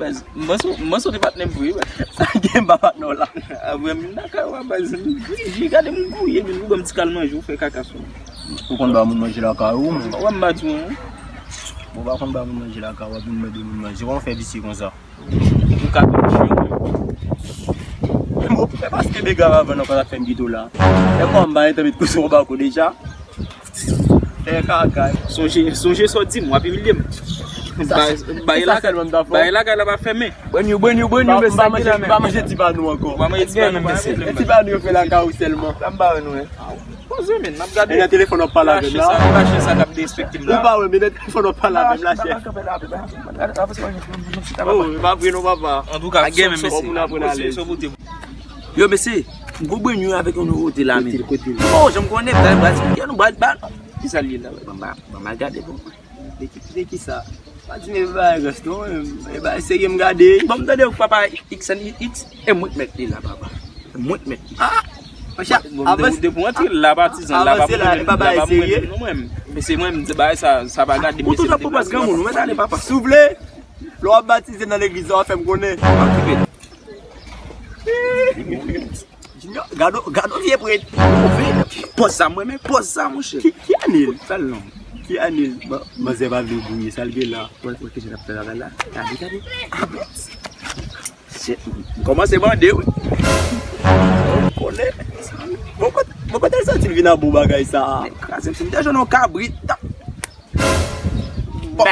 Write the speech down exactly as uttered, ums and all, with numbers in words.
M panse, m panse w te patnè m vre, wi. Sa gen pa patnè w la? Apre m nan kay ou a baz, m gade m gouye, men ou ban m ti kal manje, ou fè kaka sou mwen. Ou konn ba moun manje lakay ou, men. Wè m pa di w, wi. Ou pa konn ba moun manje lakay ou, w ap vin mande moun manje. Kòman w fè visye konsa? Ou ka touche w. Bon, se paske de grav avan nan konn ap fè m kite w la. E kòman m pa gentan met kout sou bak ou deja? Fè kaka. Sonje, sonje sa w di m, w ap imilye m. Bay, bay lakay, bay lakay la pa fèmen. Brenyo, brenyo, brenyo, mesye, m pa manje, m pa manje ti pa nou ankò. Ou pa manje ti pa nou, pa gen pwoblèm. E ti pa nou yo fè lakay ou sèlman. La m pa wè nou, en. Poze, men, n ap gade. E nan telefòn w ap pale avè m la. Lache sa, lache sa k ap derespekte m la. Ou pa wè, men nan telefòn w ap pale avè m la, chèf. Oh, e pa vre non, papa. Antouka, sa pou nou aprann ale. Yo, mesye, gwo brenyo avèk yon nouvote la, men. Kote l, kote l? Oh, jan m konnen, pral, pral, nou pral, pral. Kisa l ye la? Ban m, ban m al gade, bon. De ki, de kisa? Pa di m e bagay rès non, e bagay serye m gade. Bon, m tande papa X N X, e mwen k mèt li la, papa. E mwen k mèt li. Ah! Monchè, bon, avanse, depi w antre la, patizan, la pa pou mwen menm, la pa pou mwen menm non, mwen. Mesye, mwen menm, bagay sa, sa pa gade, mesye, m deplase, papa. Ou toujou ap pwopòz granmoun, ou mèt ale, papa. Souple, lè w ap batize nan legliz la, w ap fè m konnen. M ap kipe. Junior, gad on, gad on vye prèt. Pòz sa mwen renmen, pòz sa, monchè. Ki, ki ane l? Sa l non? Ki ane l? Bon, manzè pa vle gouye, sa l gen la? Wè, wè, ki jan l ap fè bagay la? Gade, gade. Abèt. Shit, m kòmanse bande, wi. M konnen. Bon, kot-, bon, kote l soti l vin an bon bagay sa a? Kraze m, si m te jwenn yon kabrit. Bon.